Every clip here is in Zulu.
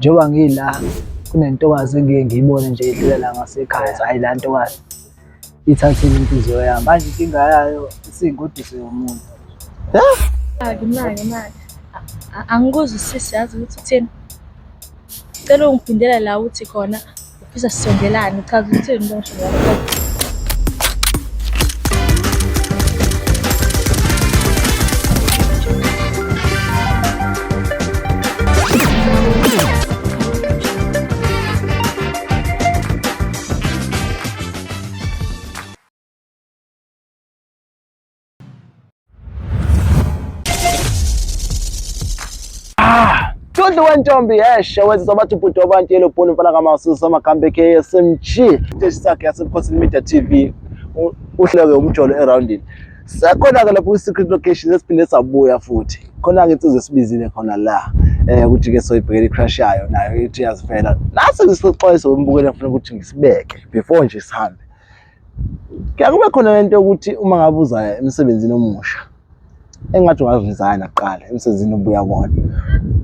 Njengoba ngila kunentokazi engike ngiyibone nje idlula la ngasekhaya, hhayi la ntokazi ithathile inhliziyo yami. Manje inkinga yayo isiyingoduso yomuntu. Manje manje angikuzwisisi yazi ukuthi uthini. Cela ungiphindela la uthi khona ufisa sisondelane, uchaza ukuthini lo ngisho ngakho? Thundlu wentombi yeshe wezizwa bathi ubhuti wabantu yelo bhunu mfana kamasusa amagambe KSMG isiteshi sakhe yasebukhosini Media TV uhleke umjolo eroundini sekhona-ke lapho kwi-secret location sesiphinde sabuya futhi khona-ke insizwa esibizile khona la um ukuthi-ke soyibhekela i-crush yayo nayo ithi iyazifela nase ngisixwayiso wembukeli ngifuna ukuthi ngisibeke before nje sihambe Kuya kube khona lento yokuthi uma ngabe uza emsebenzini omusha engathi ungaresign kuqala emsebenzini obuya kuwona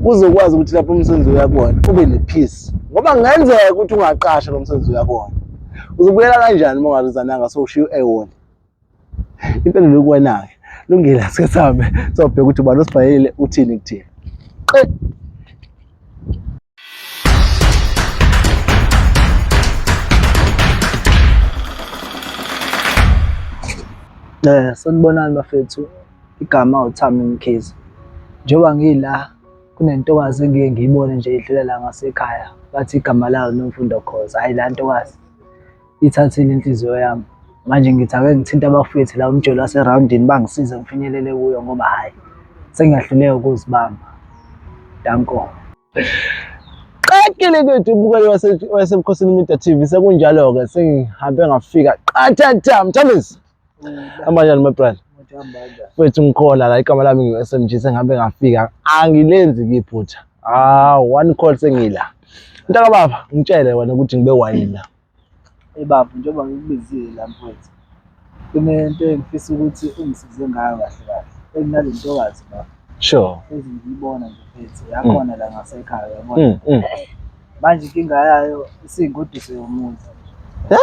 uzokwazi ukuthi lapho umsebenzi uya kuwona ube ne-peace ngoba kungenzeka ukuthi ungaqasha lo msebenzi uya kuwona uzobuyela kanjani uma ungaresign-anga sowushiya u-AWOL impendulo ikuwena-ke lungile asike sihambe sobheka ukuthi ubani osibhalelile uthini kuthina qe Sanibonani bafethu, igama uThami Mkhize. Njengoba ngila kunentokazi engike ngiyibone nje idlula la ngasekhaya, bathi igama layo Nomfundo Khoza. Hhayi la ntokazi ithathile inhliziyo yami. Manje ngithi ake ngithinte abafowethu la umjolo waserawundini bangisize ngifinyelele kuyo ngoba hhayi sengiyahluleka ukuzibamba. Danko. Qekile kwethu ubukeli wasebukhosini Media TV sekunjalo-ke sengihambe ngafika qathatha mthandisi hamba njani my brother mfethu ngikhona la igama lami ngu-SMG sengihambe ngafika angilenzi kiphutha ah one call sengila mntaka baba ngitshele wena ukuthi ngibe wayini la Eyi baba, njengoba ngikubizile la mfowethu, kunento engifisa ukuthi ungisize ngayo kahle kahle. Enginale ntokazi baba. Sure. Hlezi ngiyibona nje mfethu, yakhona la ngasekhaya uyabona. Manje inkinga yayo isiyingoduso yomuntu. Eh,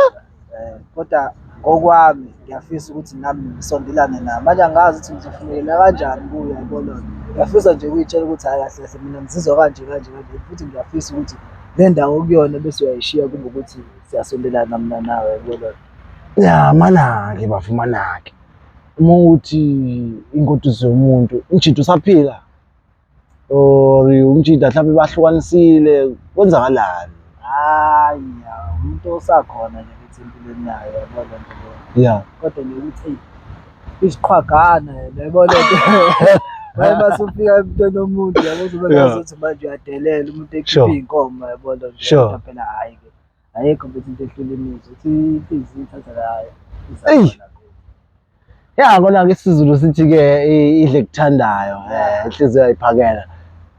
kodwa ngokwami ngiyafisa ukuthi nami ngisondelane nayo. Manje angazi ukuthi ngizofinyelela kanjani kuyo yabo lona. Ngiyafisa nje ukuyitshela ukuthi hhayi kahle kahle mina ngizizwa kanje kanje kanje futhi ngiyafisa ukuthi le ndawo okuyona bese uyayishiya kube ukuthi siyasondelana mina nawe yabo lona. Ya manake bafo manake. Uma uthi ingoduso yomuntu, umjita usaphila or umjita mhlawumbe bahlukanisile kwenzakalani? Hayi ya, umuntu osakhona nje futhi empilweni yayo yabo le nto leyo. Yeah. Kodwa nje ukuthi eyi isiqhwagana yena yabo le nto. Manje mase ufika emntwini womuntu yabo uzobe Yeah. ngazi ukuthi manje uyadelela umuntu ekhipha Sure. iy'nkomo yabo le nto. Sure. Kodwa phela hhayi-ke ayikho mfethu into ehlula imizwa uthi inhliziyo ithatha layo. Eyi. Ya kona ke isiZulu sithi ke idle kuthandayo eh inhliziyo ayiphakela.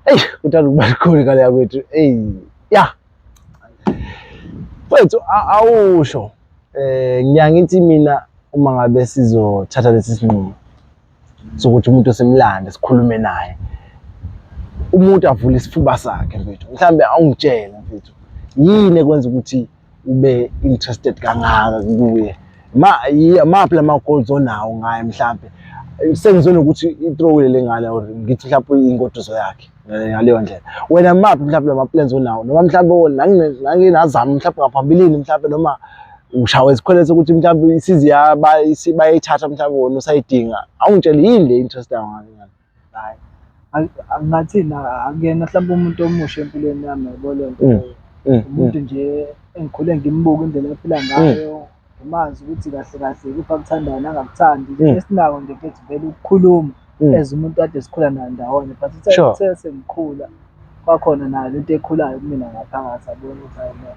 Ey uthanda ukuba likhulu ngale yakwethu. Ey ya. Mfethu awusho eh ngiyangithi mina uma ngabe sizothatha lesi sinqumo sokuthi umuntu simlande sikhulume naye umuntu avule isifuba sakhe mfethu mhlambe awungitshele mfethu yini ekwenza ukuthi ube interested kangaka kuye ma maphi lama goals onawo ngaye mhlambe sengizwe nokuthi ithrowile lengane or ngithi mhlawumbe ingoduso yakhe ngaleyo ndlela wena maphi mhlawumbe lama plans onawo noma mhlawumbe nanginazama mhlawumbe ngaphambilini mhlawumbe noma ushawa isikhwele sokuthi mhlawumbe isizi bayayithatha mhlawumbe wena usayidinga awungitshele yini le interest yayo ngale Hhayi, angingathini akuyena mhlawumbe umuntu omusha empilweni yami yabo le nto leyo. Umuntu nje engikhule ngimbuka indlela aphila ngayo, ngimazi ukuthi kahle kahle ikuphi akuthandayo nangakuthandi. Esinako nje mfethu vele ukukhuluma as umuntu kade sikhula naye ndawonye but uthe sengikhula kwakhona nayo lento ekhulayo kumina ngaphakathi yabona ukuthi hhayi no,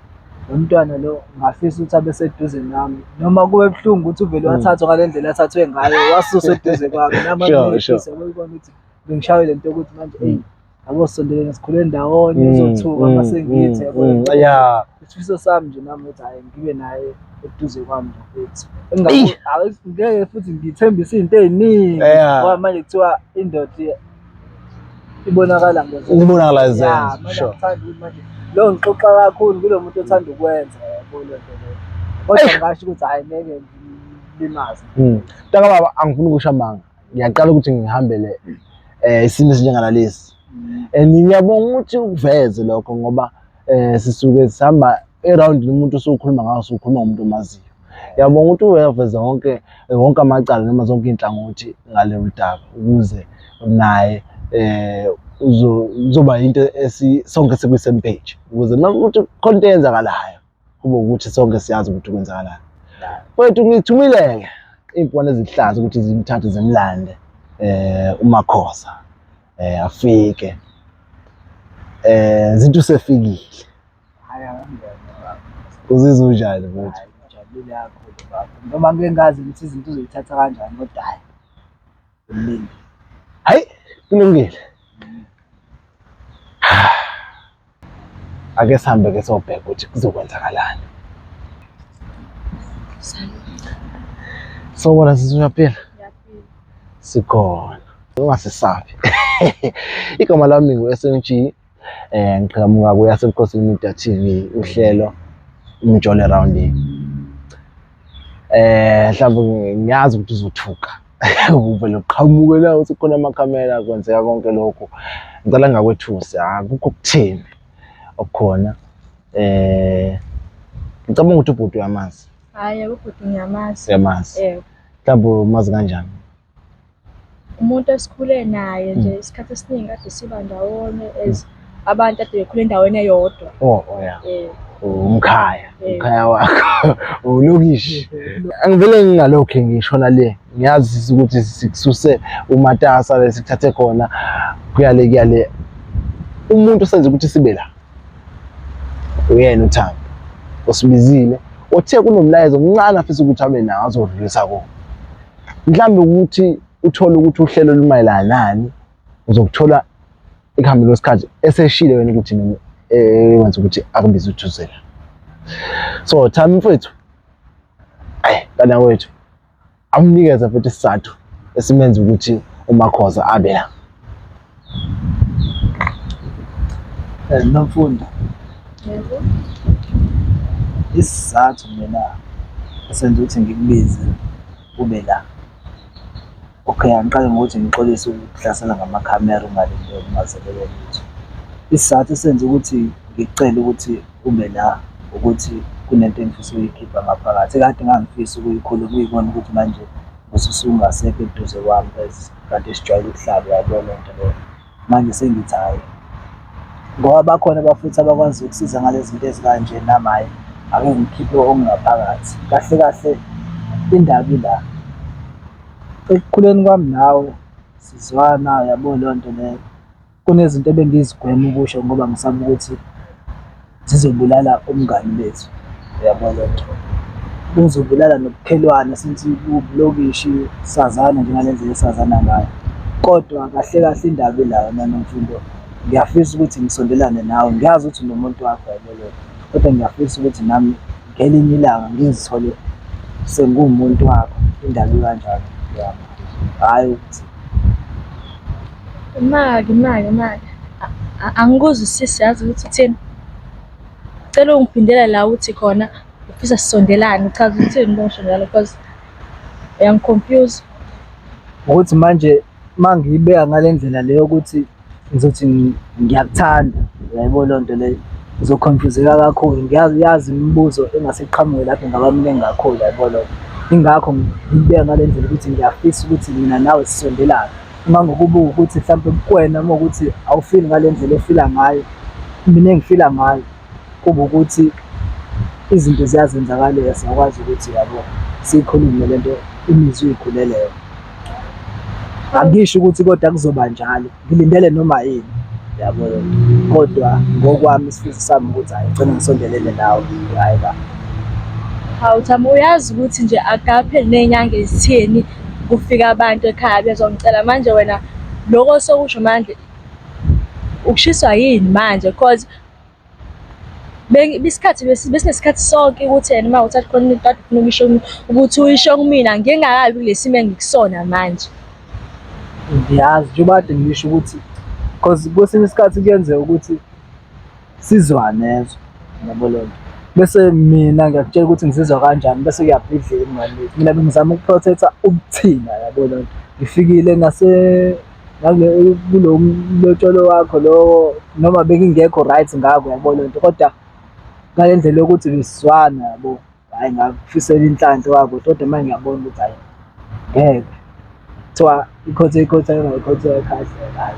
lo mntwana lo ngafisa ukuthi abe seduze nami noma kube buhlungu ukuthi uvele wathathwa ngale ndlela athathwe ngayo wasuswa eduze kwami nami angiyifisa yabo ubona ukuthi bengishaywe le nto yokuthi manje eyi yabo sisondelene sikhule ndawonye uzothuka uma sengithi yabo isifiso sami nje nami ukuthi hhayi ngibe naye eduze kwami nje futhi ngeke futhi ngithembise izinto ey'ningi ngoba manje kuthiwa indoda Ibonakala ngezenzo. Ibonakala izenzo, sure. Ngithanda ukuthi manje lo ngixoxa kakhulu kulo muntu othanda ukwenza yabo le nto leyo. Kodwa ngingasho ukuthi hhayi ngeke ngilimaze. Mntaka baba angifuni ukusho amanga. Ngiyaqala ukuthi ngihambele isimo esinjengalesi. And ngiyabonga ukuthi ukuveze lokho ngoba sisuke sihamba eround umuntu osukhuluma ngawo usukhuluma ngomuntu omaziyo. Ngiyabonga ukuthi uyaveza wonke amacala noma zonke iy'nhlangothi ngalolu daba ukuze naye uzoba into sonke sikwi-same page ukuze uma kuthi khona into eyenzakalayo kube ukuthi sonke siyazi ukuthi kwenzakalani. Mfowethu ngithumile-ke iy'mpukane ezihlaza ukuthi zimthathe zimlande uMakhoza afike zinto usefikile. Uzizwa unjani mfowethu? Ngijabulile kakhulu baba. Noma ngike ngazi ukuthi izinto uzoyithatha kanjani kodwa hhayi kulungile. Hhayi kulungile. Ake sihambe ke sobheka ukuthi kuzokwenzakalani. Sawubona sisi, uyaphila? Sikhona. Ungasesabi. Igama lami ngu-SMG. Ngiqhamuka kweyasebukhosini Media TV uhlelo Umjolo Rounding. Mhlawumbe ngiyazi ukuthi uzothuka. Uvele uqhamuke la uthi khona amakhamera kwenzeka konke lokho. Ngicela ngingakwethusi akukho kuthini okukhona. Ngicabanga ukuthi ubhuti uyamazi. Hhayi, ubhuti ngiyamazi. Uyamazi. Yebo. Mhlawumbe umazi kanjani? Umuntu esikhule naye nje isikhathi esiningi kade siba ndawonye as abantu ade bekhule endaweni eyodwa. Oh, oh yeah. Umkhaya, umkhaya wakho, ulokishi. Angivele ngingalokhu ngishona le. Ngiyazi ukuthi sikususe umatasa lesikuthathe khona kuyale kuyale. Umuntu osenza ukuthi sibe la. Uyena uThando. Osibizile, othe kunomlayezo omncane afisa ukuthi abe nawo azodlulisa kuwo. Mhlawumbe ukuthi uthole ukuthi uhlelo lumayelana nani uzokuthola ekuhambeni kwesikhathi eseshile wena ukuthi noma wenza ukuthi akubize uthuzela. So Thami mfowethu, ayi kana wethu amnikeze futhi isizathu esimenza ukuthi uMakhoza abe la. Nomfundo, Yebo. Isizathu mina esenza ukuthi ngikubize ube la. Okay, angiqale ngokuthi ngixolise ukuhlasela ngamakhamera ungalindele ungazelele lutho. Isizathu esenza ukuthi ngikucele ukuthi ube la ukuthi kunento engifisa ukuyikhipha ngaphakathi ekade ngangifisa ukuyikhuluma uyibone ukuthi manje ususungasekho eduze kwami as kade sijwayele ukuhlala uyayibona leyo nto leyo. Manje sengithi hhayi, ngoba bakhona abafuthi abakwazi ukusiza ngale zinto ezikanje nami hhayi ake ngikhiphe okungaphakathi. Kahle kahle indaba ila, ekukhuleni kwami nawe sizwana uyabo leyo nto leyo. Kunezinto ebengizigwema ukusho ngoba ngisaba ukuthi zizobulala umngani bethu, uyabo le nto. Kuzobulala nobukhelwane since kuwubulokishi sazana nje ngale ndlela esazana ngayo. Kodwa kahle kahle indaba ila wena Nomfundo, ngiyafisa ukuthi ngisondelane nawe, ngiyazi ukuthi unomuntu wakho yabo le nto, kodwa ngiyafisa ukuthi nami ngelinye ilanga ngizithole sengiwumuntu wakho, indaba ikanjalo yabo, hhayi ukuthi. Maki, maki, maki. Angikuzwisisi yazi ukuthi uthini. Cela ungiphindela la uthi khona ufisa sisondelane, uchaza ukuthini uma usho njalo because uyangi-confuse. Ukuthi manje uma ngiyibeka ngale ndlela leyo ukuthi ngizothi ngiyakuthanda, uyayibona leyo nto leyo, ngizo-confuse-eka kakhulu. Ngiyazi yazi imibuzo engase iqhamuke lapho ingaba miningi kakhulu, uyayibona leyo nto. Yingakho ngiyibeka ngale ndlela ukuthi ngiyafisa ukuthi mina nawe sisondelane. Uma ngokuba ukuthi mhlampe kuwena uma ukuthi awufili ngale ndlela ofila ngayo, mina engifila ngayo kuba ukuthi izinto ziyazenzakalela siyakwazi ukuthi yabo siyikhulume le nto imizwa iyikhulele yona. Angisho ukuthi kodwa kuzoba njalo, ngilindele noma yini yabo le nto, kodwa ngokwami isifiso sami ukuthi hhayi ngigcine ngisondelene nawe, hhayi ba. Hawu Thami, uyazi ukuthi nje akukapheli ney'nyanga ezitheni kufika abantu ekhaya bezongicela manje wena lokho osokusho manje ukushiswa yini manje cause isikhathi besinesikhathi sonke ukuthi yena uma uthatha khona into kade ufuna ukuyisho ukuthi uyisho kumina ngingakabi kule simo engikusona manje. Ngiyazi njengoba kade ngisho ukuthi Because kwesinye isikhathi kuyenzeka ukuthi sizwane ezwe, yabo le nto. Bese mina ngiyakutshela ukuthi ngizizwa kanjani bese kuyabhidlika ubungani bethu. Mina bengizama uku-protect-a ubuthina, yabo le nto. Ngifikile nase nakule kulo mlotsholo wakho lowo noma bengingekho right ngakho, yabo le nto, kodwa ngale ndlela yokuthi besizwana yabo. Hhayi ngakufisela inhlanhla kwabo kodwa manje ngiyabona ukuthi hhayi ngeke. Kuthiwa ikhotha ikhotha engayikhotha ekhahlela hhayi.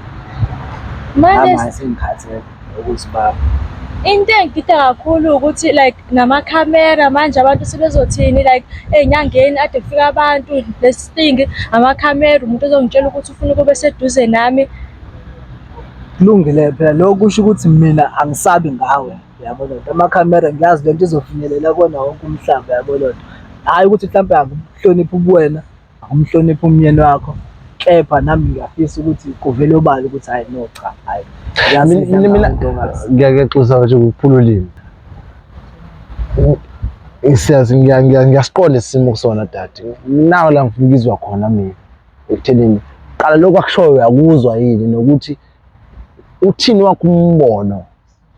Manje Nami sengikhathele ukuzibamba. Into engidida kakhulu ukuthi like namakhamera manje abantu sebezothini like ey'nyangeni ade kufika abantu this thing amakhamera umuntu ozongitshela ukuthi ufuna ukube seduze nami. Kulungile phela lokho kusho ukuthi mina angisabi ngawe. Yabo lento amakhamera ngiyazi lento izofinyelela kuwona wonke umhlaba yabo lento. Hhayi ukuthi mhlampe akuhloniphi ubuwena, akumhloniphi umyeni wakho, kepha nami ngiyafisa ukuthi kuvele obala ukuthi hhayi no cha hhayi. Mina mina ngiyaxolisa nje ukuphula ulimi. Siyazi ngiyasiqonda isimo kusona dade. Nawe la ngifuna ukuzwa khona mina ekuthenini qala lokhu akushoyo uyakuzwa yini nokuthi uthini wakho umbono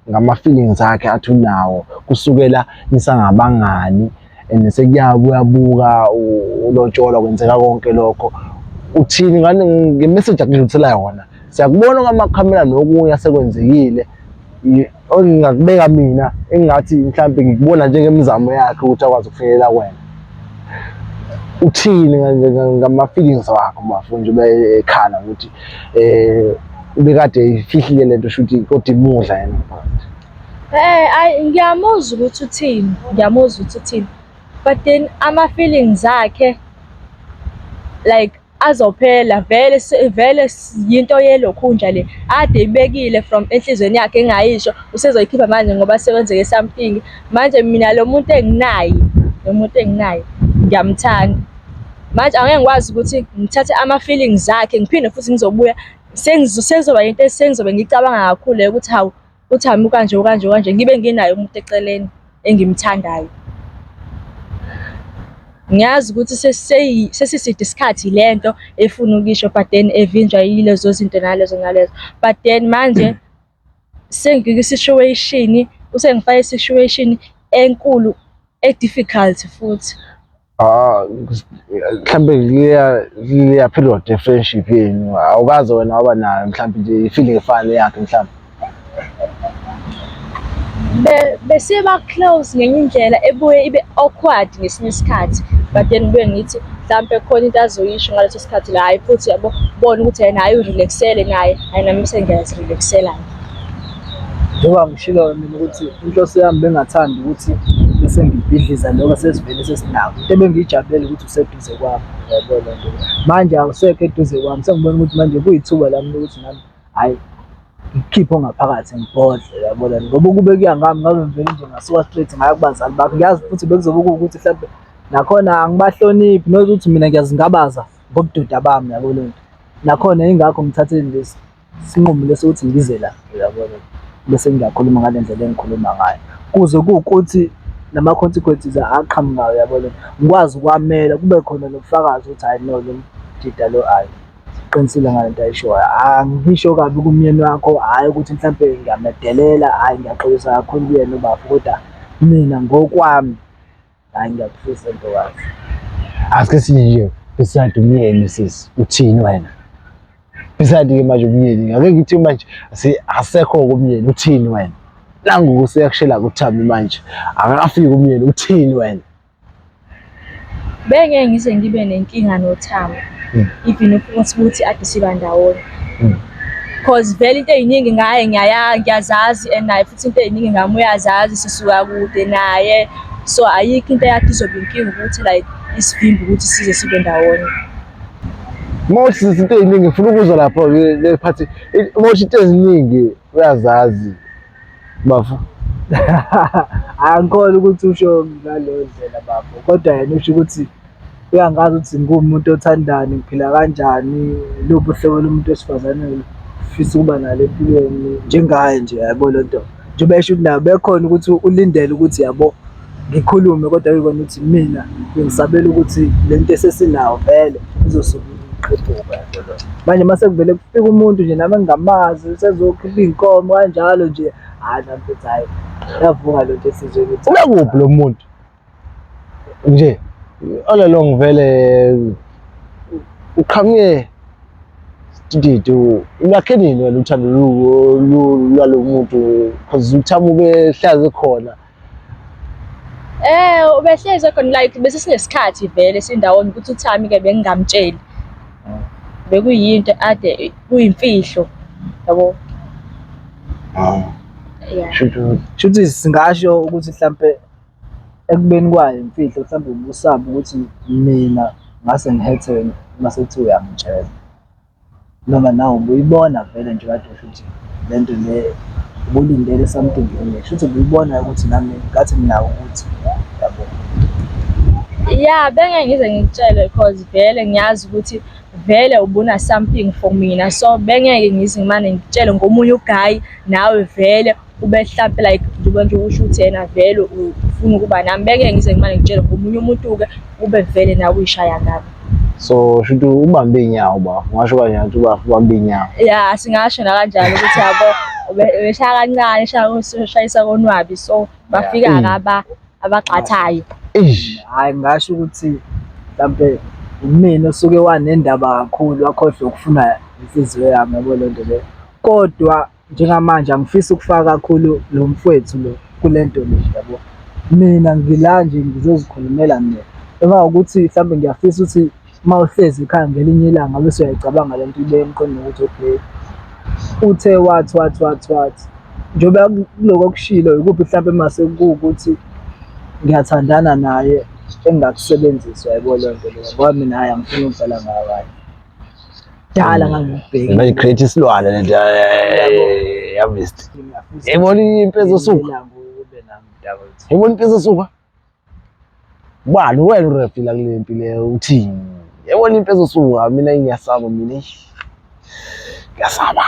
ngama-feelings akhe athi unawo kusukela nisangabangani and sekuyabuyabuka ulotsholwa kwenzeka konke lokho uthini ngane nge-message akudlulisela yona siyakubona kwamakhamera nokunye asekwenzekile engingakubeka mina engingathi mhlampe ngikubona njengemizamo yakhe ukuthi akwazi ukufinyelela kuwena uthini ngama-feelings wakho bafo nje ekhala ukuthi eh ubekade ifihlile lento shuthi kodwa imudla yena ngaphakathi. Eh ayi ngiyamuzwa ukuthi uthini, ngiyamuzwa ukuthi uthini. But then ama feelings akhe like azophela vele vele yinto yelokhunja le ade ibekile from enhlizweni yakhe engayisho usezoyikhipha manje ngoba sekwenzeke something manje mina lo muntu enginaye lo muntu enginaye ngiyamthanda Manje angeke ngikwazi ukuthi ngithathe ama-feelings akhe ngiphinde futhi ngizobuya sekuzoba into esengizobe ngiyicabanga kakhulu leyo ukuthi hawu uThami ukanje ukanje ukanje ngibe nginaye umuntu eceleni engimthandayo. Ngiyazi ukuthi sesiside isikhathi lento efuna ukisho but then evinjwa yilezo zinto nalezo nalezo but then manje sengikwi-situation usengifake i-situation enkulu e-difficult futhi. Ah, mhlambe liya liya period ye friendship yenu awukaze wena waba nayo mhlambe nje i-feeling efana neyakhe mhlambe. Besiba close ngenye indlela ebuye ibe awkward ngesinye isikhathi but then ngibuye ngithi mhlampe khona into azoyisho ngaleso sikhathi la hhayi futhi yabo bona ukuthi yena hhayi urelaxele naye hhayi nami sengiyazirelaxela-ke. Njengoba ngishilo mina ukuthi inhloso yami bengathandi ukuthi bese ngibhidliza lokho sesivele sesinako. Into ebengiyijabulela ukuthi useduze kwami, uyayibona le nto. Manje awusekho eduze kwami, sengibona ukuthi manje kuyithuba lami lokuthi nami hhayi ngikhiphe ongaphakathi ngibhodle, uyabona. Ngoba ukube kuya ngami ngabe ngivele nje ngasuka straight ngaya kubazali bakho. Ngiyazi futhi bekuzobe kuwukuthi mhlampe nakhona angibahloniphi not ukuthi mina ngiyazingabaza ngobudoda bami, yabo le nto. Nakhona yingakho ngithathe lesi sinqumo lesi ukuthi ngize la uyabona bese ngiyakhuluma ngale ndlela engikhuluma ngayo kuze kuwukuthi nama-consequences aqhamukayo uyabona ngikwazi ukwamela kube khona nobufakazi ukuthi hhayi no lo mjida lo hhayi qinisile ngale nto ayishoyo angisho kabi kumyeni wakho hhayi ukuthi mhlampe ngiyamedelela hhayi ngiyaxolisa kakhulu kuyena ubafo kodwa mina ngokwami Hayi ngiyakufisa ntokazi. Asike sinje beside umyeni sisi uthini wena? Beside ke manje umyeni ake ngithi manje asekho kumyeni uthini wena? Nangu kuseyakushela kuThami manje akafiki umyeni uthini wena? Bengeke ngize ngibe nenkinga noThami. Even if ukuthi ade siba ndawonye. Cause vele into ey'ningi ngaye ngiyazazi and naye futhi into ey'ningi ngami uyazazi sisuka kude naye. So ayikho into eyakhe izoba inkinga ukuthi like isivimbe ukuthi size sibe ndawonye. Uma uthi izinto ey'ningi ngifuna ukuzwa lapho le phathi uma uthi into eziningi uyazazi bafo. Angikholwa ukuthi usho ngaleyo ndlela bafo, kodwa yena usho ukuthi uyangazi ukuthi ngiwumuntu othandani, ngiphila kanjani, iluphi uhlobo lomuntu wesifazane engifisa ukuba nalo empilweni njengaye nje yabo le nto. Njengoba esho ukuthi naye bekhona ukuthi ulindele ukuthi yabo ngikhulume kodwa kuyikona ukuthi mina bengisabela ukuthi le nto esesinayo vele izosuke iqhephuka yabo. Manje mase kuvele kufika umuntu nje nami engingamazi usezokhipha iy'nkomo kanjalo nje, hhayi nami futhi hhayi yavuka le nto esizweni ukuthi Ubekuphi lo muntu? Nje all along vele uqhamuke didi ulwakhe nini wena uthando lwalo muntu because uThami ubehlezi khona. Ubehlezi khona like bese sinesikhathi vele sindawonye ukuthi uThami ke bengingamtsheli. Bekuyinto ade kuyimfihlo yabo. Yeah. Shuthi singasho ukuthi mhlampe ekubeni kwayo imfihlo mhlampe ubusaba ukuthi mina ngase ngihethe wena mase kuthiwa uyangitshela. Noma nawe ubuyibona vele nje kade usho ukuthi le nto le ubulindele something kuye. Shuthi ubuyibona ukuthi nami ngathi nginawo ukuthi yabo. Yeah, bengeke ngize ngikutshele because vele ngiyazi ukuthi vele ubuna something for mina so bengeke ngize ngimane ngikutshele ngomunye uguy nawe vele ube hlampe like njengoba nje usho ukuthi yena vele ufuna ukuba nami bengeke ngize ngimane ngikutshele ngomunye umuntu-ke ube vele nawe uyishaya ngami. So shuthi ubambe inyawo bafo, ungasho kanjani ukuthi ubafo ubambe inyawo? Ya, singasho nakanjalo ukuthi yabo ubeshaya kancane eshaya ushayisa konwabi so bafika aba abagxathayo. Eish. Hhayi ngingasho ukuthi mhlampe umina osuke wanendaba kakhulu wakhohlwa ukufuna inhliziyo yami yabo le nto leyo. Kodwa njengamanje angifisi ukufaka kakhulu lo mfwethu lo kule nto le yabo. Mina ngila nje ngizozikhulumela mina. Emva kokuthi mhlampe ngiyafisa ukuthi uma uhlezi ekhaya ngelinye ilanga bese uyayicabanga le nto ibe emqondweni ukuthi okay, uthe wathi wathi wathi wathi. Njengoba kuloko okushilo ikuphi mhlampe mase kuwukuthi ngiyathandana naye engingakusebenzisa yayibona leyo nto leyo ngoba mina hhayi angifuni ukudlala ngayo hhayi. Kudala ngangikubhekile. Manje create isilwane le nto yavist. Yayibona impi ezosuka. Ilanga ube nami mntakwethu. Yayibona impi ezosuka. Bani wena urefila kule mpi leyo uthini? Yayibona impi ezosuka mina ngiyasaba mina. Eish. Ngiyasaba.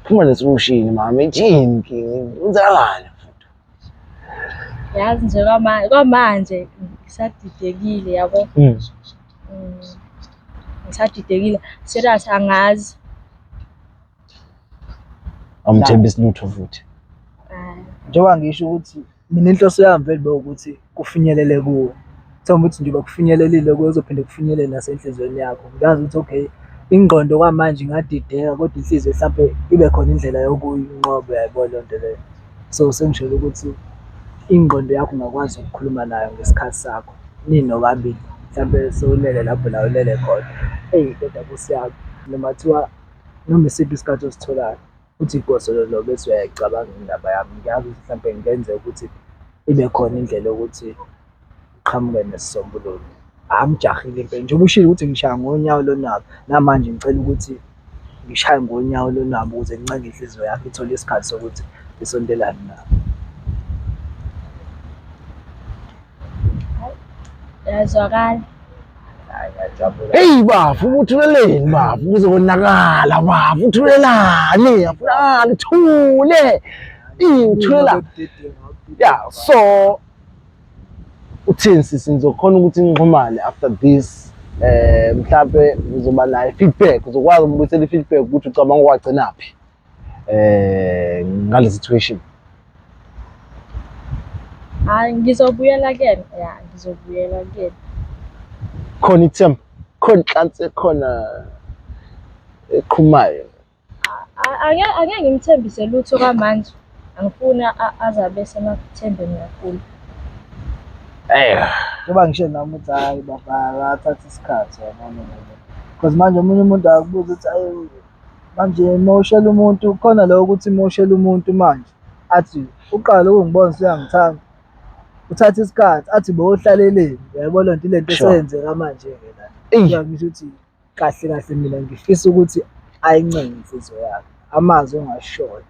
Phuma nesolution mama ithini inkinga? Kwenzakalani? Yazi nje kwamanje ngisadidekile yabo. Ngisadidekile serious angazi. Awumthembisi lutho futhi. Hhayi. Njengoba ngisho ukuthi mina inhloso yami vele bewukuthi kufinyelele kuwe. Themba ukuthi njengoba kufinyelelile kuwe kuzophinde kufinyelele nasenhliziyweni yakho. Ngiyazi ukuthi okay, ingqondo kwamanje ingadideka kodwa inhliziyo hlampe ibe khona indlela yokuyinqoba uyayibona leyo nto leyo. So sengisholo ukuthi ingqondo yakho ungakwazi ukukhuluma nayo ngesikhathi sakho ninobabili mhlampe sewulele lapho la ulele khona. Eyi kodwa Nkosi yami noma kuthiwa noma isiphi isikhathi ositholayo uthi gozololo bese uyayicabanga indaba yami. Ngiyazi ukuthi mhlampe kungenzeka ukuthi ibe khona indlela yokuthi uqhamuke nesisombululo. Angijahile impela njengoba ushilo ukuthi ngishaya ngonyawo lonwabu, namanje ngicela ukuthi ngishaye ngonyawo lonwabu ukuze ngincenge inhliziyo yakho ithole isikhathi sokuthi isondelane nawe. Yazwakala. Hhayi ngiyajabula. Hey bafo ubuthuleleni bafo kuzokonakala bafo uthulelani afunakala uthule ithulela yeah so uthini sisi nizokhona ukuthi nixhumane after this mhlambe uzoba nayo feedback uzokwazi ukubuyisela i-feedback ukuthi ucabanga ukwagcinaphi ngale situation. Hhayi ngizobuyela kuyena, ya ngizobuyela kuyena. Khona ithemba, khona inhlansi ekhona eqhumayo. Angeke ngimthembise lutho kwamanje. Angifuni aze abe semathembeni kakhulu. Njengoba ngisho nami ukuthi hhayi baba akathatha isikhathi yabona. Because manje omunye umuntu akakubuza ukuthi ayi manje uma ushela umuntu khona lo ukuthi uma ushela umuntu manje athi uqale ukungibona usuyangithanda. Uthatha isikhathi athi bowuhlaleleni uyayibona lento ilento eseyenzeka manje-ke la. Ngisho ukuthi kahle kahle mina ngifisa ukuthi ayincenge inhliziyo yakhe amazwi engiwashoyo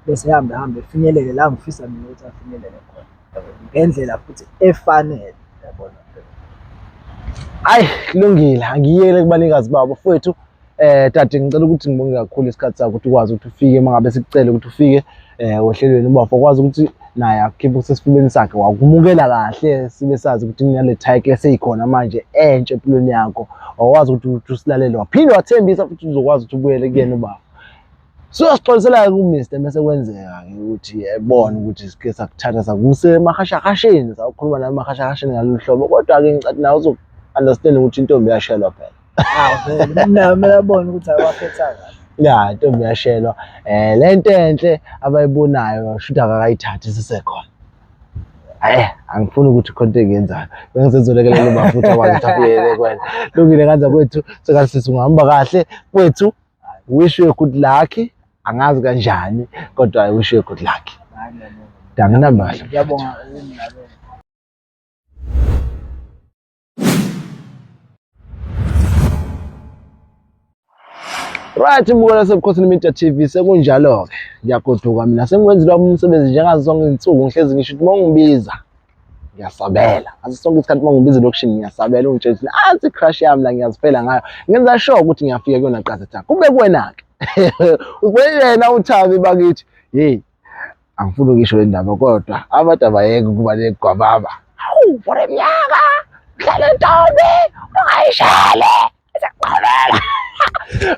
bese ehambe hambe efinyelele la ngifisa mina ukuthi afinyelele khona ngendlela futhi efanele yabona. Ayi kulungile angiyele kubanikazi babo bafowethu. Tati ngicela ukuthi ngibonge kakhulu isikhathi sakho ukuthi ukwazi ukuthi ufike uma ngabe sikucele ukuthi ufike ohlelweni ubafo ukwazi ukuthi Naye akukhipha okusesifubeni sakhe wakumukela kahle sibe sazi ukuthi kunale title eseyikhona manje entsha empilweni yakho. Wawazi ukuthi usilalele waphinde wathembisa futhi uzokwazi ukuthi ubuyele kuyena ubaba. Siyosixolisela-ke ku-Mr mese kwenzeka-ke ukuthi ebone ukuthi sike sakuthatha sakuse emahashahasheni sakukhuluma naye emahashahasheni ngalolu hlobo kodwa-ke ngicathi nawe uzo-understand ukuthi intombi yashelwa phela. Hawu vele naye kumele abone ukuthi awakhetha kahle. Ya intombi yashelwa um le nto enhle abayibonayo shuthi akakayithathi sisekhona. Hayi angifuni ukuthi khona into engiyenzayo bengisezolekelela uba futhi akwazi ukuthi abuyele kwena. Lungile kanza kwethu sekathi sesingahamba kahle kwethu wish you good luck angazi kanjani kodwa I wish you good luck. Danginamba kahle. Ngiyabonga ukungilalela. Right mbukela sebukhosini Media TV sekunjalo-ke ngiyagoduka mina sengiwenzile wami umsebenzi njengazo zonke izinsuku ngihlezi ngisho ukuthi uma ungibiza ngiyasabela ngaso sonke isikhathi uma ngibiza elokishini ngiyasabela ungitshela ukuthi nansi i-crush yami la ngiyazifela ngayo ngenza sure ukuthi ngiyafika kuyona qazetha kube kuwena-ke ubuyena uThabi bakithi yeyi angifuni ukusho le ndaba kodwa abantu abayeke ukuba negwababa hawu for iminyaka hlale ntombi ungayishele Siyaqhubeka.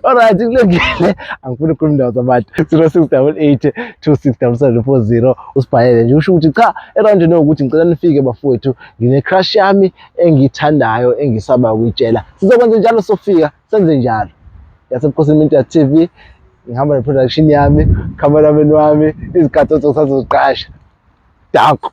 Alright, kulungile. Angifuni ukukhuluma indawo zabantu. 0688 267740 usibhalele nje usho ukuthi cha eroundini ukuthi ngicela nifike bafowethu ngine crush yami engiyithandayo engisaba ukuyitshela. Sizokwenza njalo sofika senze njalo. Yasebukhosini Media TV ngihamba ne production yami, cameraman wami, izikhathi zokusazoqasha. Danko.